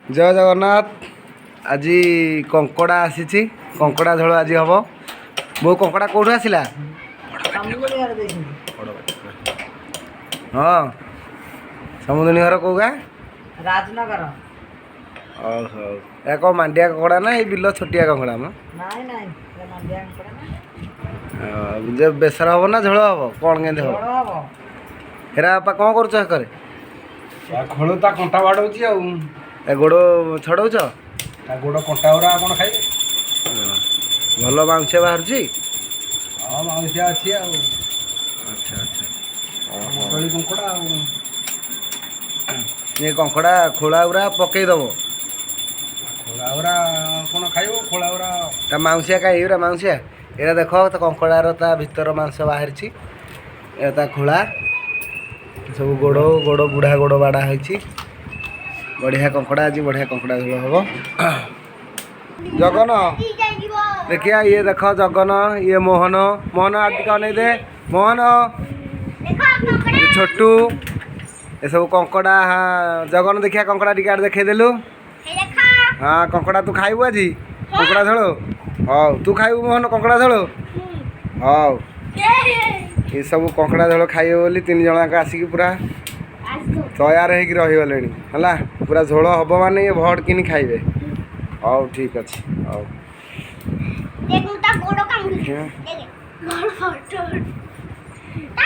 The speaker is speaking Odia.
ଜୟ ଜଗନ୍ନାଥ। ଆଜି କଙ୍କଡ଼ା ଆସିଛି, କଙ୍କଡ଼ା ଝୋଳ ଆଜି ହେବ। ବୋଉ, କଙ୍କଡ଼ା କେଉଁଠୁ ଆସିଲା? ସମୁଦ୍ର ଦେଇଛନ୍ତି। ହଁ, ସମୁଦୁଣୀ ଘର କେଉଁ ଗାଁ? ରାଜନଗର। ହଉ ହଉ, ଏହା କ'ଣ ମାଣ୍ଡିଆ କଙ୍କଡ଼ା ନା ଏଇ ବିଲ ଛୋଟିଆ କଙ୍କଡ଼ା ମ? ନାଇଁ ନାଇଁ, ଏଟା ମାଣ୍ଡିଆ କଙ୍କଡ଼ା ନା। ଯେ ବେସର ହେବ ନା ଝୋଳ ହେବ, କ'ଣ କେମିତି ହେବ? ଝୋଳ ହବ। ହେରା ବାପା, କ'ଣ କରୁଛ ହେକରେ? ତା ଖୋଳ, ତା କଣ୍ଟା ବାଡ଼ଉଛି ଆଉ। ଏ ଗୋଡ଼ ଛଡ଼ଉଛ? ତା ଗୋଡ଼ କଣ୍ଟା ଗୁରା କ'ଣ ଖାଇବେ? ହଁ। ଭଲ ମାଂସ ବାହାରୁଛି? ହଁ, ମାଉଁସିଆ ଅଛି ଆଉ। ଆଚ୍ଛା ଆଚ୍ଛା। ମୁଣ୍ଡଳି କଙ୍କଡ଼ା ଆଉ। ଏ କଙ୍କଡ଼ା ଖୋଳା ଗୁରା ପକେଇଦବ। ଖୋଳା ଗୁରା କ'ଣ ଖାଇବ ଖୋଳା ଗୁରା? ତା ମାଉଁସିଆ କାଇଁ? ଏଇଗୁରା ମାଉଁସିଆ। ଏଇଟା ଦେଖ ତ, କଙ୍କଡ଼ାର ତା ଭିତର ମାଂସ ବାହାରିଛି। ଏଇଟା ତା ଖୋଳା, ସବୁ ଗୋଡ଼ ଗୋଡ଼, ବୁଢ଼ା ଗୋଡ଼ ବାଡ଼ା ହେଇଛି। ବଢ଼ିଆ କଙ୍କଡ଼ା, ଆଜି ବଢ଼ିଆ କଙ୍କଡ଼ା ଝୋଳ ହେବ। ଜଗନ, ଦେଖିଆ, ଇଏ ଦେଖ ଜଗନ, ଇଏ ମୋହନ। ମୋହନ, ଆଉ ଟିକେ ଅନେଇ ଦେ ମୋହନ। ଇଏ ଛୋଟୁ, ଏସବୁ କଙ୍କଡ଼ା। ହଁ ଜଗନ, ଦେଖିଆ କଙ୍କଡ଼ା ଟିକେ ଆଡ଼େ ଦେଖେଇଦେଲୁ। ହଁ, କଙ୍କଡ଼ା ତୁ ଖାଇବୁ ଆଜି କଙ୍କଡ଼ା ଝୋଳ? ହଉ, ତୁ ଖାଇବୁ ମୋହନ କଙ୍କଡ଼ା ଝୋଳ? ହଉ, ଏସବୁ କଙ୍କଡ଼ା ଝୋଳ ଖାଇବେ ବୋଲି ତିନି ଜଣ ଯାକ ଆସିକି ପୁରା ତୟାର ହେଇକି ରହିଗଲେଣି। ହେଲା, ପୁରା ଝୋଳ ହବ ମାନେ ଇଏ ଭଡ଼ କିନି ଖାଇବେ। ହଉ, ଠିକ୍ ଅଛି, ହଉ। ଦେଖ, ମୁଁ ତା ଗୋଡ଼ କାମୁଡୁଛି। ଦେଖିବା। ଦେଖେ ଗୋଡ଼ ଫଟୋ ତା।